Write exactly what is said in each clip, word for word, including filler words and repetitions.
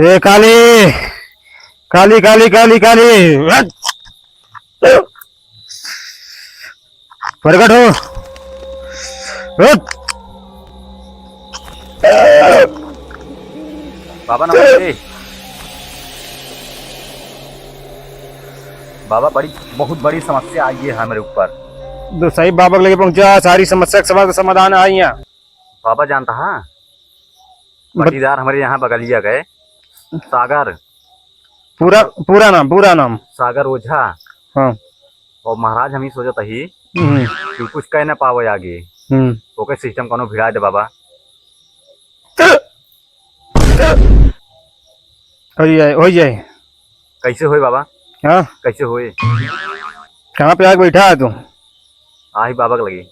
ए काली, काली, काली, काली, काली, हट! प्रकट हो। हट! बाबा नमस्ते। बाबा, बड़ी, बहुत बड़ी समस्या आई है हमारे ऊपर। तो सही बाबा के लगे पहुंचा, सारी समस्या का समा-, समाधान आई है। बाबा जानता है, बत- पटीदार हमरे यहाँ बगलिया गए, सागर। पूरा, पूरा नाम, पूरा नाम। सागर ओझा। हाँ। और महाराज, हम ही सोचत ही हम्म। कि कुछ कह ना पावे आगे। हम्म। ओके सिस्टम कोनो भिड़ा दे बाबा। हो जाए, हो जाए। कैसे होए बाबा? हाँ? कैसे होए? कहाँ पे आके बैठा है तू? आही बाबा के लगे।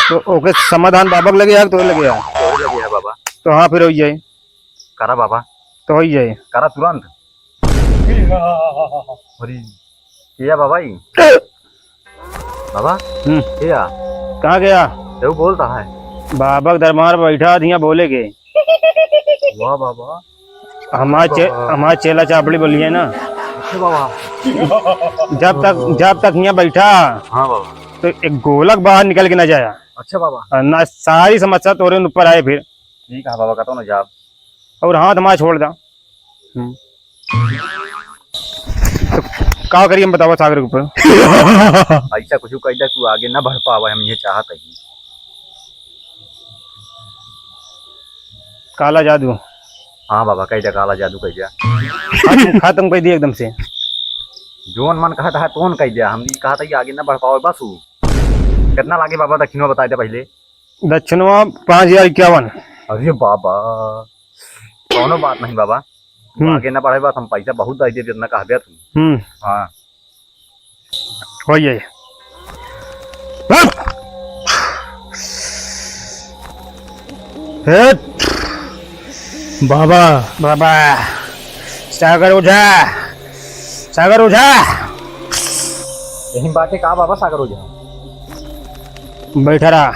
तो ओके समाधान बाबा के लगे है, तो लगे है? तो लगे है बाबा। तो हाँ, फिर हो जाए। करा बाबा। तो हो जाए। करा तुरंत। अरे, किया बाबा ई? बाबा, हम्म। किया? कहाँ गया? केहू बोलता है? बाबा के दरबार में बैठा, हियाँ बोले के। वाह बाबा। हमार चे-, बाबा। हमार चेला चापड़ी बोलिए ना। अच्छा बाबा। जब तक, जब तक हियाँ बैठा, हाँ बाबा। तो एक गोलक बाहर निकल के ना जाया। अच्छा बाबा। और ना सारी समस्या तोरे ऊपर आए फिर। ठीक है बाबा, कतो ना जाब। और हाथ हमार छोड़ दा। हम्म। तो का करी हम बतावा सागर के ऊपर? ऐसा कुछ कह दे, तू आगे ना बढ़ पावे, हम ये चाहत ही। काला जादू। हाँ बाबा, कह दे, काला जादू कह दे। खत्म, खत्म कर दिया एकदम से। जोन मन कहता है, तोन कह दे। हम भी कहता ही आगे ना बढ़ पावे, बस वो। कितना लागे बाबा, दक्षिणवा बताए दे पहले। दक्षिणवा पाँच हजार इक्यावन। अरे बाबा, कौनो बात नहीं बाबा, तू हम्म। आगे ना बढ़े, बस हम पैसा बहुत दे देब, जितना कहबे तू। हम्म। हाँ। हो ये। हट। बाबा। बाबा। सागर ओझा। सागर ओझा। यही बात है का बाबा सागर ओझा? बैठा रहा।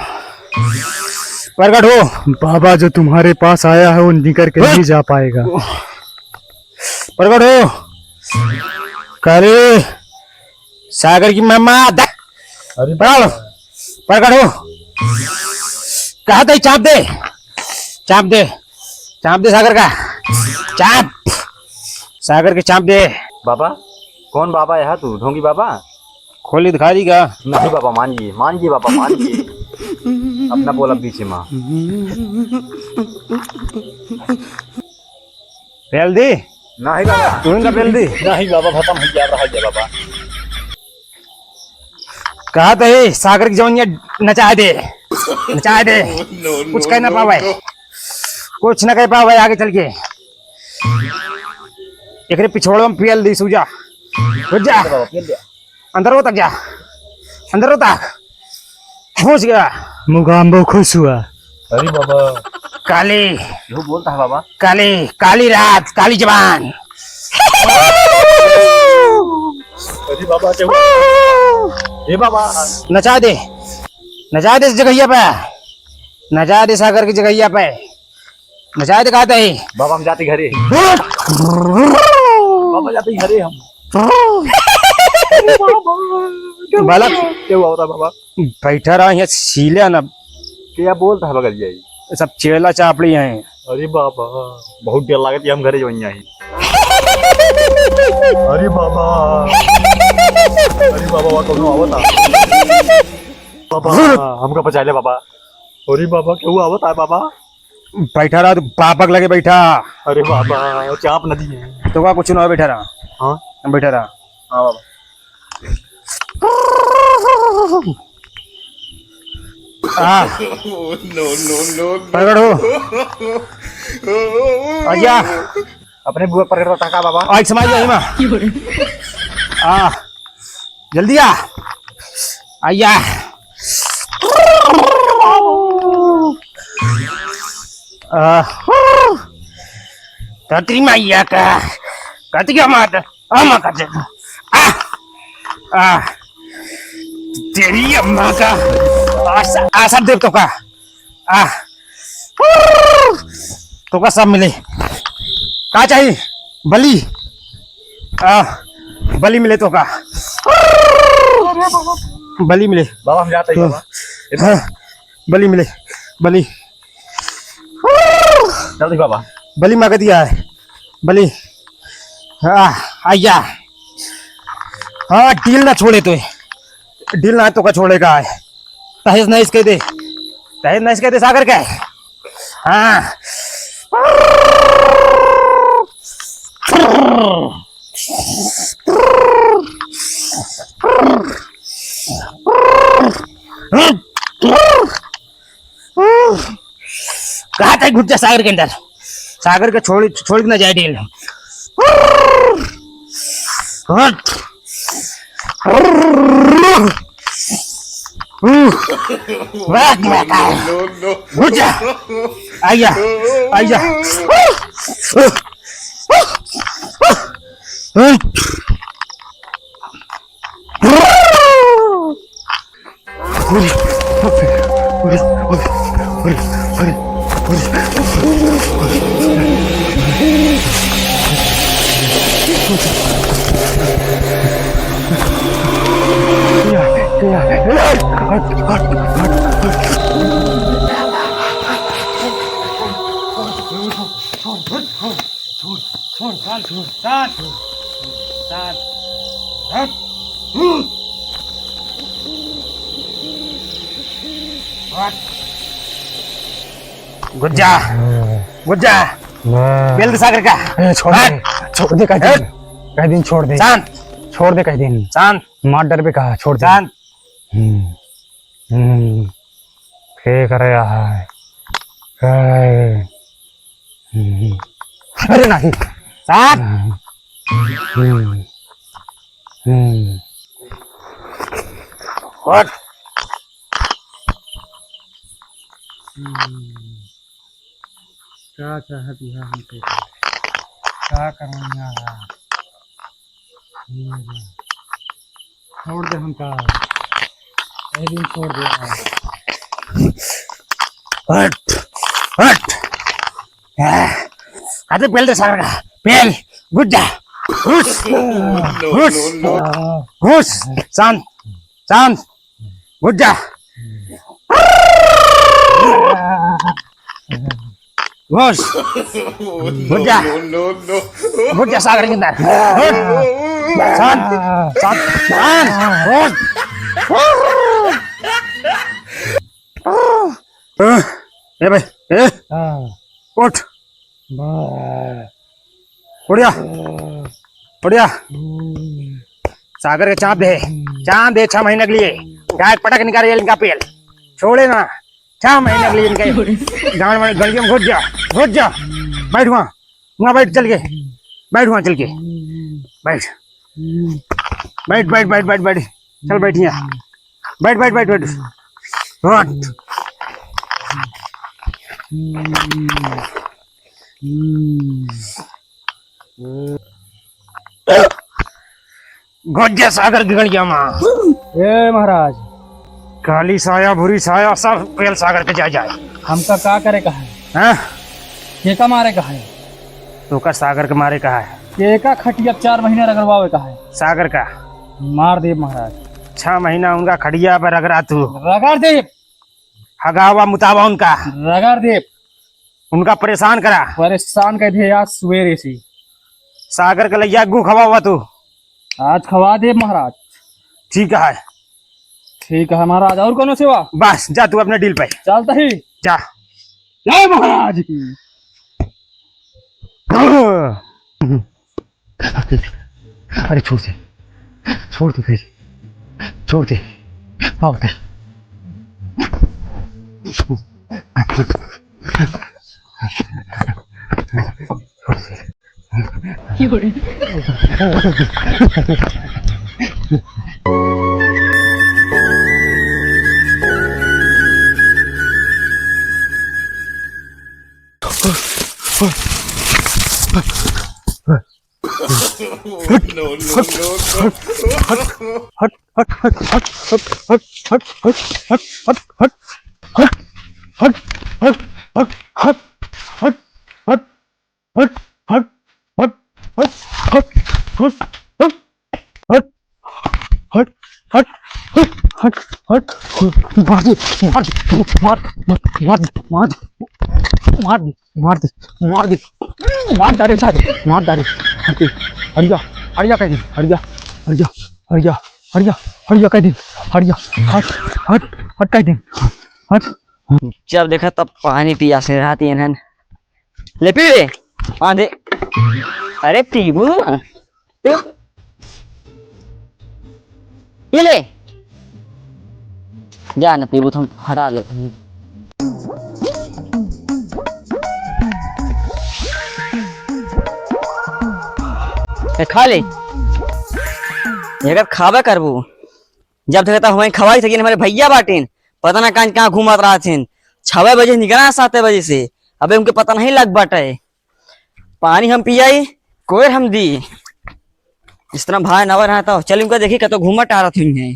प्रकट हो। बाबा जो तुम्हारे पास आया है वो निकर के हट। नहीं जा पाएगा। प्रकट हो। करे सागर की मामा दा-, अरे प्रकट हो। प्रकट हो। कहा था चाप दे, चाप दे, चाप दे सागर का, चाप, सागर के चाप दे। बाबा, कौन बाबा है तू, ढोंगी बाबा? खोली दिखा दी का? नहीं बाबा, मान गए, मान गए बाबा, मान गए। अपना बोला पीछे माँ। पेल दी? नहीं बाबा। तू इनका पेल दी? नहीं बाबा, खत्म हो गया, रह गया बाबा। कहा तो है, सागर की जवानिया नचा दे, नचा दे। कुछ कह ना पावे, कुछ ना कह पावे आगे चल के। एकरे पिछोड़वा में पेल दी सूजा। बुझ जा। बाबा, पेल दिया। अंदर हो तक जा, अंदर हो तक। पहुंच गया। मुगाम्बो खुश हुआ। अरे बाबा। काली। यो बोलता है बाबा। काली, काली रात, काली जबान। अरे बाबा, क्या हुआ? ए बाबा। नचा दे, नचा दे इस जगहिया पे, नचा दे सागर की जगहिया पे। नचाए तो कहते ही। बाबा, हम जाते घरे। बाबा, जाते घरे हम। बालक। क्या हुआ होता बाबा? बैठा रहा यहाँ सीले ना। क्या बोलता है बगल जाई? सब चेला चापड़ी हैं। अरे बाबा, बहुत डर लागत है, हम घरे जाई। अरे बाबा, अरे बाबा, वहाँ कौनो आवता। बाबा, हमका बचा ले बाबा। अरे बाबा, केहू आवत है बाबा? बैठा रहा, तू बाबक लगे बैठा। अरे बाबा, चाप नदी है। तो का कुछ ना हो, बैठा रहा। हाँ? बैठा रहा। हाँ बाबा। आ। No, no, no, no। प्रकट हो। आजा। अपने बुआ प्रकट होता का बाबा? आज समाज जाए माँ। आ। जल्दी आ। आइया। आ, धरती मैया का, कतिया माता, अम्मा का जगह। आ, आ, तेरी अम्मा का, आशा, आशा देव तो का। आ, तो का सब मिले। का चाहिए? बली, आ, बली मिले तो का? बली मिले। बाबा, हम जाते हैं, बाबा। हाँ, बली मिले, बली। जल्दी बाबा। बली मांग दिया है, बली। हाँ, आइया। हाँ, डील ना छोड़े तो, डील ना तो का छोड़े का है। तहेज नहेज कह दे, तहेज नहेज कह दे सागर के। हाँ। कहा था घुस जा सागर के अंदर, सागर के छोड़, छोड़ के ना जाए डील। हट। वाह, वाह, वाह। घुस जा। आइया, आइया। छोड़, छोड़, साल छोड़, साल छोड़, साल। हट। हम्म। हट। गुज्जा, गुज्जा। बेल दे सागर का। ए, छोड़ दे, हट। छोड़ दे, कह दे। हट। कह दे, छोड़ दे। शांत। छोड़ दे, कह दे। शांत। मार डरबे का, छोड़ दे। शांत। हम्म। हम्म। के करे है? ए। हम्म। अरे नहीं। साहब। हम्म। हम्म। हट। हम्म। का चाहत है हमसे? का करवइया है? हम्म। छोड़ दे हमका। एक दिन छोड़ दे। हट, हट। आह, अरे बेल दे सागर का, बेल, घुस जा। घुस, घुस, घुस, शांत, शांत, घुस जा। घुस। घुस जा। घुस जा सागर के अंदर। घुस। शांत, शांत, शांत। घुस। ए भाई, ए। हाँ। उठ। बा- उड़िया। उड़िया। हम्म। सागर के चाप दे। हम्म। चाप दे छह महीने के लिए। गाय पटक निकाल इनका पेल। छोड़े ना। छह महीने के लिए इनके गाँव में गलियों में घुस जा। घुस जा। बैठ वहाँ। वहाँ बैठ चल के। बैठ वहाँ चल के। बैठ। बैठ, बैठ, बैठ, बैठ, बैठ। चल बैठ यहाँ। बैठ, बैठ, बैठ, बैठ। हट। घुस जा सागर के गलिया मा। ए महाराज। काली साया, भूरी साया, सब पेल सागर के जा जाए। हमका का करे का है? हाँ? केका मारे का है? तोका सागर के मारे का है? केका खटिया चार महीना रगड़वावे का है? सागर का। मार देब महाराज। छह महीना उनका खटिया पर रगड़ा तू। रगड़ देब। हगावा मुतावा उनका। रगड़ देब। उनका परेशान करा। परेशान कर दे आज सुबेरे से। सागर के लइया गू खवावा तू। आज खवा देब महाराज। ठीक है। ठीक है महाराज, और कौनो सेवा? बस जा तू अपने डील पे। चलता ही। जा। जय महाराज की। अरे छोड़ दे, छोड़ दे भाई, छोड़ दे, आओ दे। हट, हट, हट, हट, हट, हट, हट, हट, हट, हट, हट, मार दे, मार दे, मार, मार, मार दे, मार दे, मार दे, मार दे, मार दे, मार डारे सारे, मार डारे। हट, हट जा, हट जा कह दे, हट जा, हट जा, हट जा, हट जा, हट जा कह दे, हट जा, हट, हट, हट कह दे, हट। जब देखा तब पानी पियासे रहती इन्हन। ले पी ले, बांधे। अरे पीबू, पी ले। जा न पीबू, तो हम हटा ले। ए, खा ले। अगर खाबे करबू, जब देखा तब हमें खवाई सकिन, हमारे भैया बाटिन, पता ना कहाँ, कहाँ घूमत रहत हिन। छवे बजे निकला, साते बजे से, अबे उनके पता नहीं लग बाटे। पानी हम पियाई, कोयर हम दी। इस तरह भाई नवर है तो चल उनका देखी, कतो घूमत टहरत हुई है।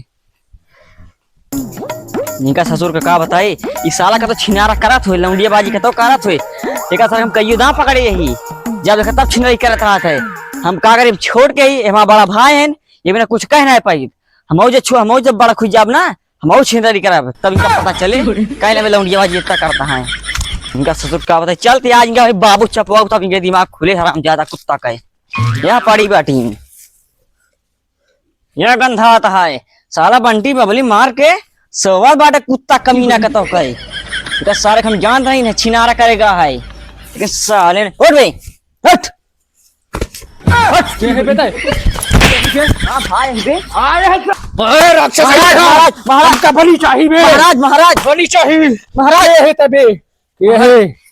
इनका ससुर का का बताई, ई साला कतो छिनारा करत होई, लौंडिया बाजी कतो करत होई। एका साला हम कहियो दांव पकड़े यही, जब देखा तब छिनारी करत रहत है। हम का करी, छोड़ के ही, हमारा बड़ा भाई है, ये बिना कुछ कह नहीं पाई। हमहू जे छु-, हमहू जब बड़ा खुज जाब ना, हमहू छिनरी करब, तब इनका पता चले, काहे ना लौंडिया बाजी इतना करता है। इनका ससुर का बताई, चलते आज इनका भाई बाबू चपवाऊ, तब इनके दिमाग खुले, हरामजादा कुत्ता का है। यह पड़ी बाटी, यह गंधा आता है, साला बंटी बबली मार के सोवा बाटे कुत्ता कमीना कतो का है। इनका सारे हम जानत नहीं, इन्हें छिनारा करेगा है, लेकिन साले ने, उठ बे, उठ। हट! के है बेटा? हाँ भाई, हम बे। अरे हट! अरे राक्षस महाराज, महाराज, महाराज। हमका बलि चाही बे। महाराज, महाराज। बलि चाही। महाराज। के है तबे? के है?